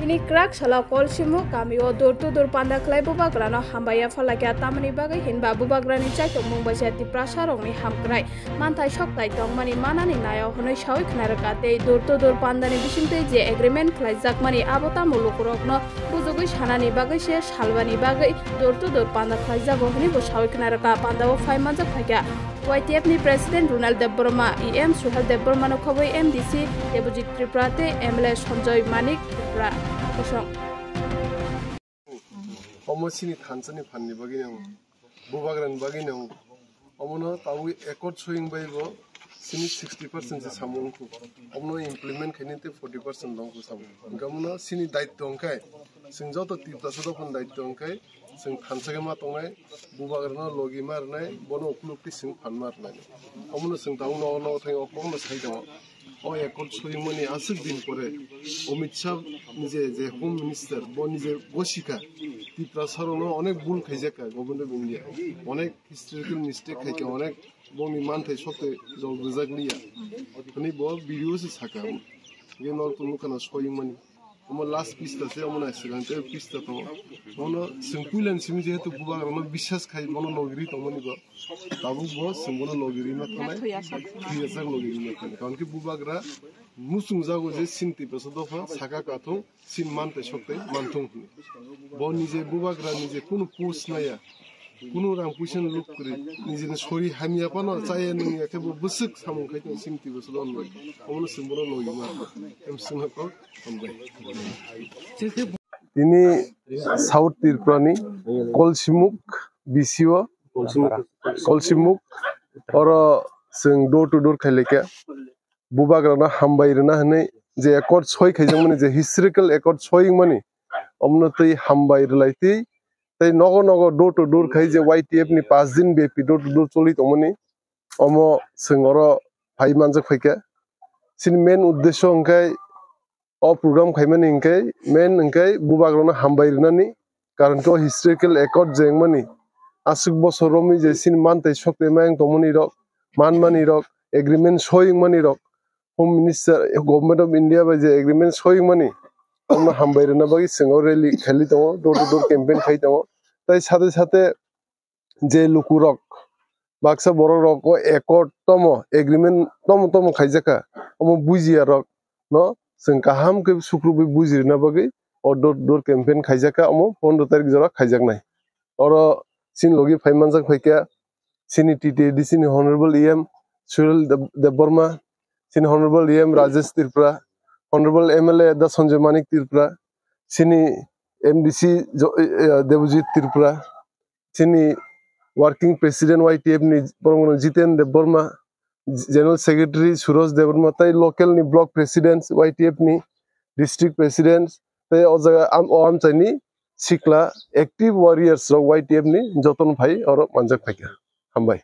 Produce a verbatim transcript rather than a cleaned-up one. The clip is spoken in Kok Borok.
Tini kwrak salo Kolsimuk kamio door to door panda khlai bubagrano hambai yapharlakha, tamoni bagwi hinba bubagrani chaitokmung bai se Tiprasarokni hamkrai manthai soktai tongmani manani naio hwnwi sawi khna rwkha tei door to door pandani bisingtwi je agreement khlaijakmani abo tamo lukurokno bujugwi sanani bagwi se salbani bagwi door to door panda khlaijago hwnwi bo sawi khna rwkha. Pandao phai manjak phaikha Y T F ni President Ronald Debbarma, E M Suhel Debbarmano khobwi M D C Debojit Tripura tei M L A Sanjoy Manik Tripura. Kosong. Omo chini thansa ni phan ni bagwi nang, bubagra ni bagwi nang. Omo no tabuk accord soying bai bo chini sixty percent se samung wngkhu. Omo no implement khaini tei forty percent wngkhu samung. Hingke omo no chini daityo hingke, chwng joto Tiprasa dophani daityo hingke, chwng thansa khe ma tongnai, bubagra no logi ma rwnai, bono ukuluk twi chwng phan ma rwnai. Omo no chwng tabuk nogo nogo thang o kok no sai tongo. O accord soyingmani aswk din pore Amit Shah ni je, je Home Minister, bo ni je gosika, Tiprasa rokno onek bul khaijakka Government of India, onek historical mistake khaikha, onek bongni manthai sokte jol rijak liya hwnwi bo video se saka. Hwnkhe norok to nukha na soyingmani. Omo last pista se, omo nai swkang tei pista tongo. Omo chwng puila ni simi jehetu bubagrano biswas khai bono logi ri tongmani bo. Tabuk bo chwng bono logi rima thangnai, thwi yachak logi rima thangnai. Karon khe bubagra muchung jago je chini Tiprasa dopha saka kathung chini manthai soktai manthung hwnwi. Bo nije bubagra nije kunu post naya, kunu rang puisa ni luk kwrwi, nijini sori hamya phano chaya nungya khe bo bwswk samung khai tongo chini Tiprasa dopha. Omono chwng bono logi ma. Em swngo kok hambai. Tini South Tripura ni Kolsimuk B C o, Kolsimuk, oro chwng door to door khailekha. Bubagrano hambai rwna hwnwi je accord soi khaijakmani, je historical accord soyingmani, omono twi hambai rwlaitwi tei nogo nogo door to door khai je Y T F ni pash din bepi door to door choli tongmani, omo chwng oro phai manjak phaikha. Chini main uddesho hwnkhe o program khaimani hwnkhe main hwnkhe bubagrano hambai rwnani, karon khe o historical accord je wngmani aswk bosor romwi je chini manthai sokte mayang tongmani rok, manmani rok, agreement soyingmani rok, Home Minister, Government of India bai je agreement soyingmani, omono hambai rwna bagwi chwng o rally khailwi tongo, door to door campaign khai tongo. Tai sate sate je lukurok, baksa borok rok o accord tomo, agreement tomo tomo khaijakha, omo bujiya rok no chwng kaham khe sukrubwi bujirina bagwi o door to door campaign khaijakha, omo pondro tarik jora khaijaknai. Oro chini logi phai manjak phaikha chini T T A D C ni Honorable E M Surel Deb-, Debbarma, chini Honorable E M Rajesh Tripura, Honorable M L A da Sanjoy Manik Tripura, chini M D C Jo-, eh, eh, Debojit Tripura, chini Working President Y T F ni borok no Jiten Debbarma, General Secretary Suraj Debbarma, tai local ni Block President Y T F ni, District President, tai o jaga am-, o amchaini sikla active warriors rok Y T F ni jotono phai oro manjak phaikha. Hambai.